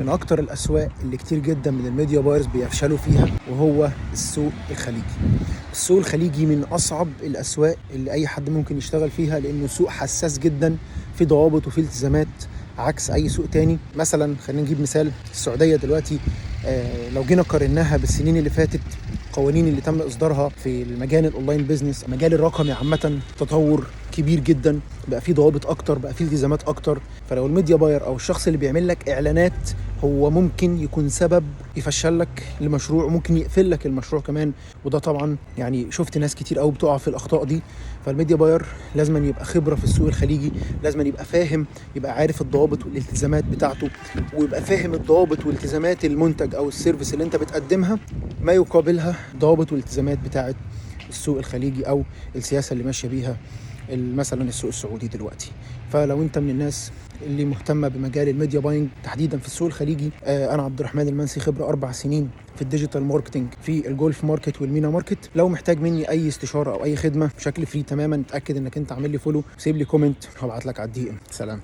من اكتر الاسواق اللي كتير جدا من ال media buyers بيفشلوا فيها، وهو السوق الخليجي. السوق الخليجي من اصعب الاسواق اللي اي حد ممكن يشتغل فيها، لانه سوق حساس جدا، في ضوابط وفي التزامات عكس اي سوق تاني. مثلا خلينا نجيب مثال السعودية دلوقتي، لو جينا قارناها بالسنين اللي فاتت، القوانين اللي تم اصدارها في المجال ال online business، المجال الرقمي عامه، تطور كبير جدا، بقى فيه ضوابط اكتر، بقى فيه التزامات اكتر. فلو ال media buyer او الشخص اللي بيعمل لك اعلانات هو ممكن يكون سبب يفشل لك المشروع، وممكن يقفل لك المشروع كمان، وده طبعا يعني شفت ناس كتير قوي بتقع في الاخطاء دي. فال media buyer لازم يبقى خبره في السوق الخليجي، لازم يبقى فاهم، يبقى عارف الضوابط والالتزامات بتاعته، ويبقى فاهم الضوابط والتزامات المنتج او ال service اللي انت بتقدمها، ما يقابلها ضوابط والتزامات بتاعه السوق الخليجي او السياسة اللي ماشية بيها مثلا السوق السعودي دلوقتي. فلو انت من الناس اللي مهتمة بمجال ال media buying تحديدا في السوق الخليجي، انا عبد الرحمن المنسي، خبره 4 سنين في ال digital marketing في ال Gulf market وال MENA market. لو محتاج مني اي استشاره او اي خدمة بشكل free تماما، اتاكد انك انت عامل لي follow، سيب لي comment، هبعت لك على ال DM. سلام.